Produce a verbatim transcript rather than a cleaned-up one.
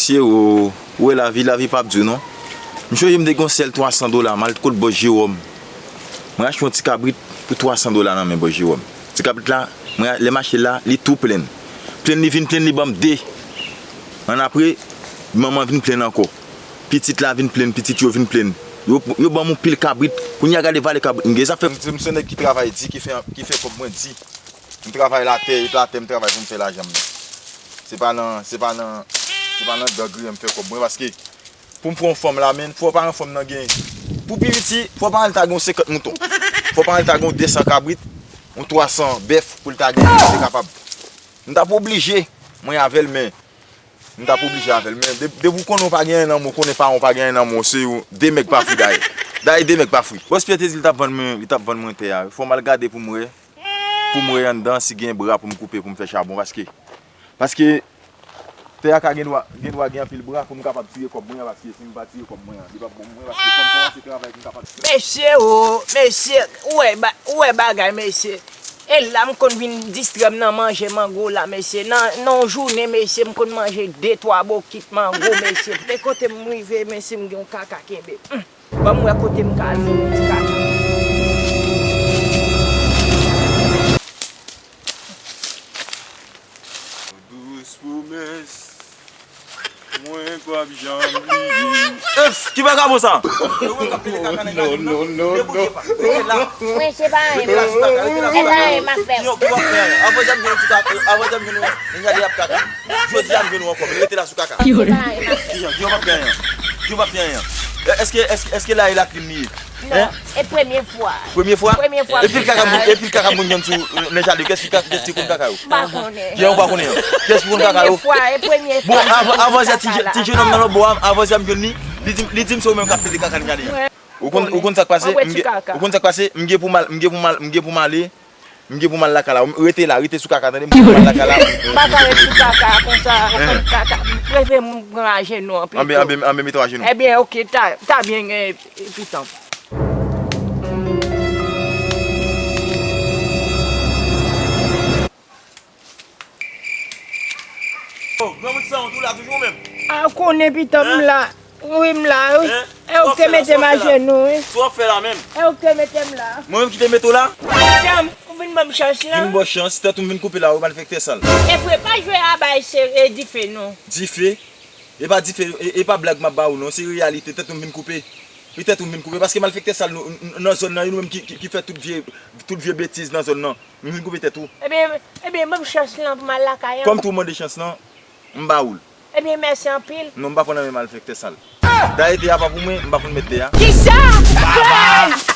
Mesye, ou, ou wè lavi, lavi p ap di w non. M chonje m te gen yon sèl twa san dola, m al kot bòs Jewòm. Mwen achte yon ti kabrit pou twa san dola nan men bòs Jewòm. Ti kabrit la, mwen, lè m achte l la, li tou plenn. Plenn, li vin plenn, li ban m de. Annapre, manman vin plenn ankò. Pitit la vin plenn, pitit yo vin plenn. Yo, yo ban m yon pil kabrit. Kounye a gade valè kabrit m gen. Sa fè m, m se yon nèg ki travay di, ki fè, ki fè kòb mwen di. M travay latè, e latè m travay pou m fè lajan m nan. Se pa nan, se pa nan, se pa nan dan griyen m fè kòb mwen, paske pou m fè yon fanm la, men, fò paran fanm nan gen, pou pi piti, fò paran l ta gen yon senkant mouton. Fò paran l ta gen yon de san kabrit, yon twa san bèf pou l ta gen, pou l te kapab. M t ap oblije, mwen avè l, men, m t ap oblije avè l, men de, depi w konnen w pa gen anyen nan men w, konnen paran w pa gen anyen nan men w, se yon, de mèg pa fri dayè. Dayè, de mèg pa fri. Bòs Pyè te di l t ap vann mwen, li t ap vann mwen tè a. Fò m al gade pou m wè, pou m wè anndan si gen bra pou m koupe, pou m fè chabon, paske, paske tè a ka gen dwa, gen dwa gen anpil bra pou m kapab tire kòb mwen an, paske si m pa tire kòb mwen an, li p ap bon pou mwen, paske fò m kòmanse travay pou m kapab. Mesye o, mesye, ou wè ba-, ou wè bagay, mesye. E la m konn vin distrè m nan manje mango la, mesye. Nan, nan yon jounen, mesye, m konn manje de, twa bokit mango, mesye. Men kote m rive, mesye, m gen yon kaka kenbe m. Ban m wè kote m ka al fè yon ti kaka. Dous pwomès, mwen p ap janm bliye. Eps, ki vagabon sa? Non, non, non, non. Mwen se pa anyen. Rete la sou kaka, rete la sou kaka. E pa anyen m ap fè. Ki, ki w ap fè anyen? Avan jam jwenn ti kaka, avan jam jwenn yon, yon gade ap kaka. Jodi a m jwenn ou ankò, men rete la sou kaka. Ki jan, ki w ap fè anyen? Ki w ap fè anyen? Èske, èske, èske la e lakrim li ye? Non, e premye fwa. Premye fwa? Premye fwa. E pil kaka moun, e pil kaka moun jwenn sou, euh, nan jaden. Kiyès ki ka, kiyès ki konn kaka yo? M pa konnen. Kijan ou pa konnen an? Kiyès ki konn kaka yo? Premye fwa, e premye fwa. Bon, avan, avan yè, ti je-, ti jenòm nan lòtbò a, avan yè m jwenn li, li di, li di m se ou menm k ap pete kaka nan jaden an. Ou konn, ou konn sa k pase? Ou konn sa k pase? M gen pou m al, m gen pou m al, m gen pou m ale. M gen pou m al lakay la. Rete la, rete sou kaka, tande? M gen pou m al lakay la. M pa ka ret sou kaka konsa, ou konn kaka. M prefere m pran ajenou an pito. Anben, anben, anben, mete w ajenou. Ebyen, oke, ta, ta byen, eh, pitan. Oh, granmoun san wont ou la toujou menm? A, ou konnen pitan m la. Wi, m la, wi. E ou k te mete m ajenou, wi. Sa w ap fè la menm? E ou k te mete m la. Mwen menm ki te mete w la? Pitan m, ou vin ban m chans la. Vin ban w chans, tèt ou m vin koupe la, wi, malfektè sal. E vre, pa jwe a bay se, e dife, non. Dife? E pa dife, e, e pa blag m ap ba ou, non, se reyalite, tèt ou m vin koupe. Wi, tèt ou m vin koupe, paske malfektè sal nou, n-, n-, nan zòn nan, e nou menm ki, ki, ki fè tout vye, tout vye betiz nan zòn nan. M vin koupe tèt ou. Ebyen, ebyen, ban m chans lan pou m al lakay an. Kòm tou w mande chans lan, m ba ou l. Ebyen, mèsi anpil. Non, m pa pran nan men malfektè sal. Dayè, tè a pa pou mwen, m pa konn mèt tè a. Kisa? Baba!